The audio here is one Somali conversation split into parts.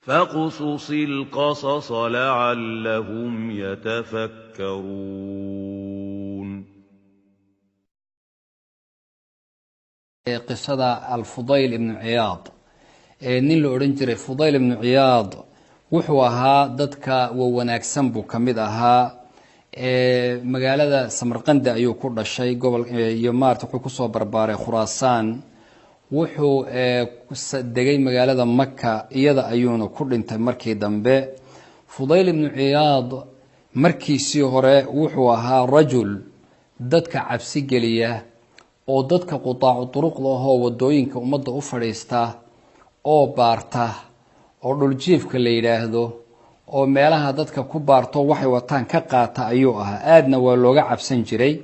فاقصص القصص لعلهم يتفكرون. Qisada Alfudayl ibnu Ciyaad, nin la odhan jiray Fudayl ibnu Ciyaad, wuxuu ahaa dadka wa wanaagsan buu ka mid ahaa. Magaalada Samarqandi ayuu ku dhashay, gobol iyo maarata wuxuu kusoo barbaaray Khuraasaan. Wuxuu degay magaalada Maka, iyada ayuuna ku dhintay markii dambe. Fudayl ibnu Ciyaad markiisii hore wuxuu ahaa rajul dadka cabsi geliya oo dadka qutaacu duruqda ahoo wadooyinka ummadda u fadhiista oo baarta oo dhuljiifka la yidhaahdo oo meelaha dadka ku baarto waxay wataan ka qaata ayuu ahaa. Aadna waa looga cabsan jiray.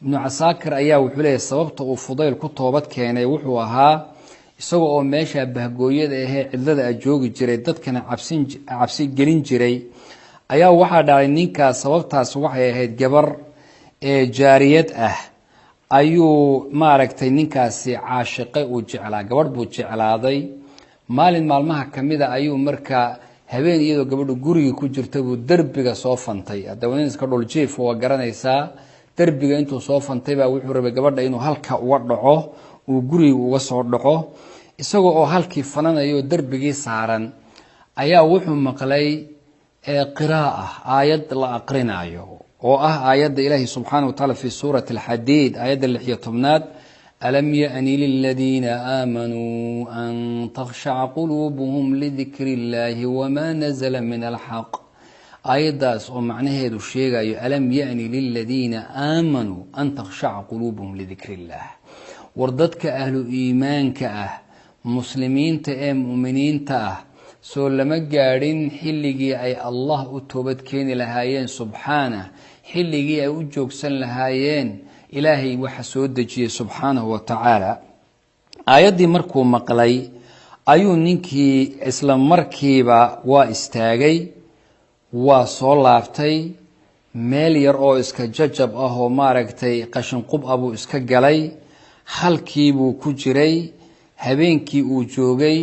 Ibnu Casaakir ayaa wuxuu leeyahy sababta uu Fudayl ku toobad keenay wuxuu ahaa isaga oo meesha bahgooyada ahee cidlada a joogi jiray, dadkana cabsin cabsi gelin jiray, ayaa waxaa dhacay ninkaas. Sababtaas waxay ahayd gabar ee jaariyad ah ayuu maaragtay ninkaasi caashiqay, uu jeclaa, gabadh buu jeclaaday. Maalin maalmaha kamida ayuu markaa habeen iyadoo gabadhu gurigii ku jirta buu derbiga soo fantay. Haddaba nin iska dhuljiif waa garanaysaa. Derbiga intuu soo fantay baa wuxuu rabay gabadha inuu halka uga dhaco, uu guriga uga soo dhaco. Isagoo oo halkii fananayo derbigii saaran ayaa wuxuu maqlay qiraa'a, aayad la aqrinayo oo ah aayadda Ilaahi subxaana wa tacaala fi suurati Alxadiid, aayadda 16aad: "Alam yaأni liladiina aamanuu an takhshaca quluubuhum lidikri اllahi wma nazla min alxaq. Aayaddaas oo macnaheedu sheegayo "alam yaأni liladiina aamanuu an takhshaca quluubuhum lidikri illah", war dadka ahlu iimaanka ah, muslimiinta ee mu'miniinta ah, soo lama gaadhin xilligii ay Allah u toobad keeni lahaayeen subxaanah, xilligii ay u joogsan lahaayeen Ilaahay waxa soo dejiyey subxaanahu wa tacaala? Aayaddii markuu maqlay ayuu ninkii isla markiiba waa istaagay, waa soo laabtay, meel yar oo iska jajab ah oo maaragtay qashin qub ah buu iska galay. Halkiibuu ku jiray habeenkii uu joogay.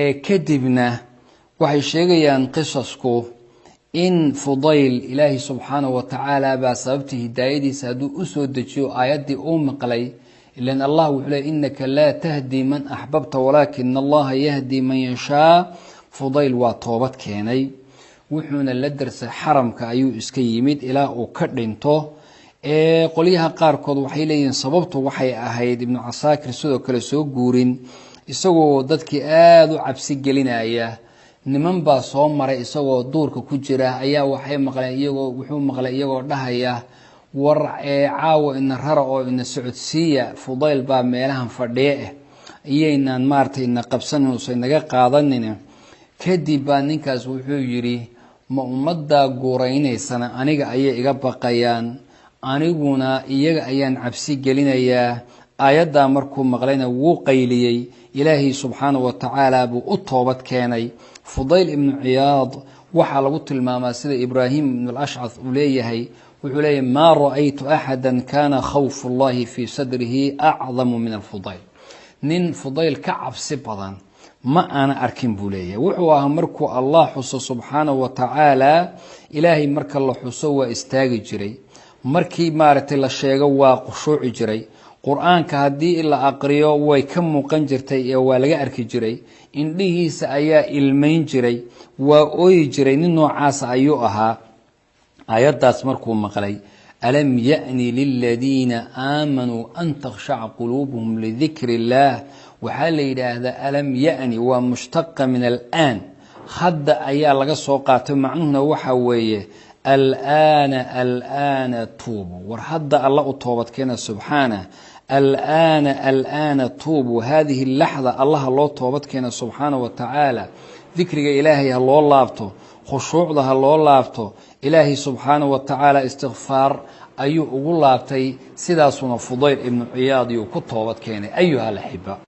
Ee kadibna waxay sheegayaan qisasku in Fudayl Ilaahi subxaanahu wa tacaala baa sababtii hidaayadiisa hadduu u soo dejiyo aayaddii uu maqlay, ilan Allah wuxuu leey "innaka laa tahdi man axbabta walaakina Allaha yahdi man yashaa". Fudayl waa toobad keenay, wuxuuna la darsay xaramka ayuu iska yimid ilaa uu ka dhinto. Qolyaha qaarkood waxay leeyihiin sababtu waxay ahayd, Ibnu Casaakir sidoo kale soo guurin, isagoo dadkii aada u cabsi gelinaya niman baa soo maray isagoo duurka ku jira ayaa waxay maqleen iyagoo, wuxuu maqlay iyagoo dhahaya: "War caawa ina rara oo ina socodsiiya, Fudayl baa meelahan fadhiye ah, iyaynaan maaratay ina qabsanin usa inaga qaadanin." Kadib baa ninkaas wuxuu yidhi: "Ma ummaddaa guuraynaysana aniga ayay iga baqayaan, aniguna iyaga ayaan cabsi gelinayaa." Aayaddaa markuu maqlayna wuu qayliyey, Ilaahay subxaanahu wa tacaala buu u toobad keenay. Fudayl ibnu Ciyaad waxaa lagu tilmaamaa sida Ibraahim ibnu Alashcad uu leeyahay, wuxuu leeyahay: "Maa ra'aytu axada kana khawfu llahi fii sadrihi acdamu min Alfudayl." Nin Fudayl ka cabsi badan ma aana arkin buu leeyahay. Wuxuu ahaa markuu Allah xuso subxaanahu wa tacaala, Ilaahay marka la xuso waa istaagi jiray, markii maaragtay la sheego waa khushuuci jiray, Qur-aanka haddii la aqriyo way ka muuqan jirtay ee waa laga arki jiray, indhihiisa ayaa ilmayn jiray, waa ooyi jiray. Nin noocaasa ayuu ahaa. Aayaddaas markuu maqlay "alam yaأni liladiina aamanuu an takhshaca quluubuhum lidikri illaah", waxaa la yidhaahdaa "alam yaأni" waa mushtaqa min alaan, hadda ayaa laga soo qaatay. Macnuhuna waxaa weeye "alaana alaana tuubu", war hadda Alla u toobadkeena subxaanah. "Alaana alaana tuubu", haadihi laxda Allaha loo toobadkeena subxaana wa tacaala, dikriga Ilaahay ha loo laabto, khushuucda ha loo laabto, Ilaahay subxaana wa tacaala istikfaar ayuu ugu laabtay. Sidaasuna Fudayl ibnu Ciyaad yuu ku toobad keenay, ayuha alaxiba.